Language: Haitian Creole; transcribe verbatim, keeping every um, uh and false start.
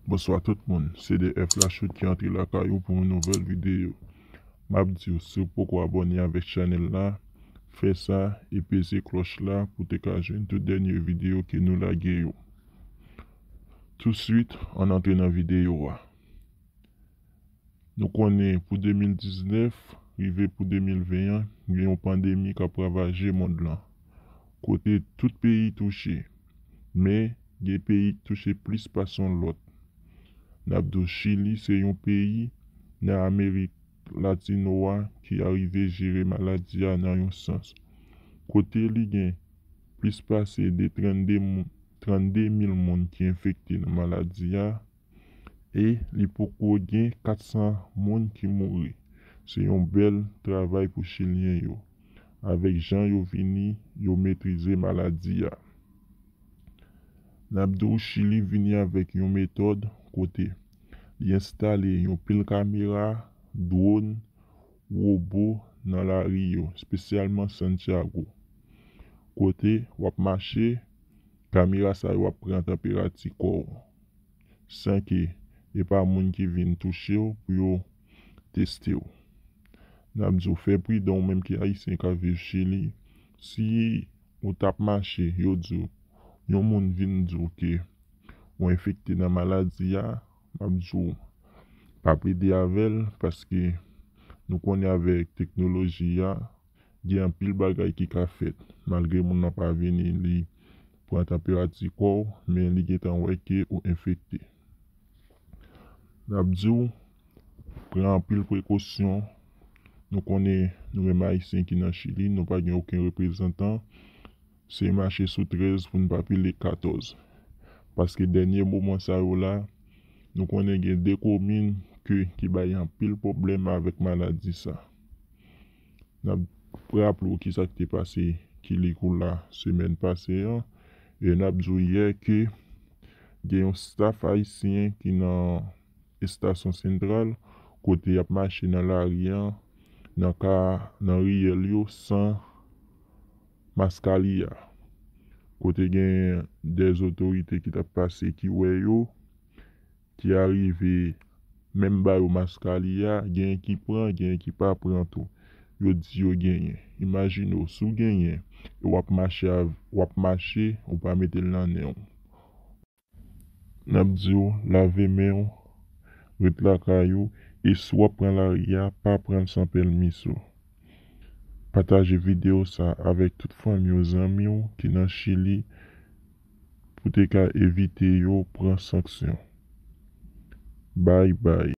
Bonswa tout moun, se D F Lachoute ki antre lakay ou pou yon nouvèl videyo. M ap di w, si w poko abòne avèk chanèl la, fè sa e peze klòch la pou w te ka jwenn tout dènye videyo ke nou lage yo. Touswit, ann antre nan videyo a. Nou konnen pou de mil diznèf rive pou de mil ven an, gen yon pandemi k ap ravaje mond lan, kote tout peyi touche. Men, gen peyi k touche plis pase yon lòt. N ap di w Chili se yon peyi nan Amerik Latino a ki arive jere maladi a nan yon sans. Kote li gen plis pase de trannde mou-, trannde mil moun ki enfekte nan maladi a, e li poko gen kat san moun ki mouri. Se yon bèl travay pou Chilyen yo, avèk jan yo vini, yo metrize maladi a. N ap di w Chili vini avèk yon metòd kote li enstale yon pil kamera, dwòn, wobo nan lari yo, espesyalman Santiago, kote w ap mache, kamera sa yo ap pran tanperati kò w, san ke e pa moun ki vin touche w pou yo teste w. N ap di w fè pridan ou menm ki Ayisyen k ap viv Chili, si ou t ap mache, yo di w, yon moun vin di w ke ou enfekte nan maladi a, m ap di w pa plede avè l, paske nou konnen avèk teknoloji a, gen anpil bagay ki ka fèt. Malgre moun nan pa vini, li pran tanperati kò w, men li gentan wè ke ou enfekte. N ap di w, pran anpil prekosyon. Nou konnen, nou menm Ayisyen ki nan Chili, nou pa gen okenn reprezantan. Se mache sou trèz pou n pa pile katòz. Paske dènye moman sa yo la, nou konnen gen de komin ke, ki bay anpil pwoblèm avèk maladi sa. N ap raple w kisa k te pase Kilikula semèn pase an, e n ap di w yè ke gen yon staf ayisyen ki nan estasyon sentral, kote y ap mache nan lari an, nan ka, nan riyèl yo, san maskaliya. Kote gen de otorite ki t ap pase ki wè yo, ki arive menm ba yo maskaliya, genyen ki pran, genyen ki pa pran tou. Yo di yo genyen. Imajine w, si w genyen, e w ap mache av-, w ap mache, ou pa mete l nan nen w. N ap di w, lave men w, ret lakay ou, e si w ap pran lari a, pa pran l san pèmis ou. Pataje videyo sa avèk tout fanmi w, zanmi w ki nan Chili, pou te ka evite yo pran sanksyon. Bye bye.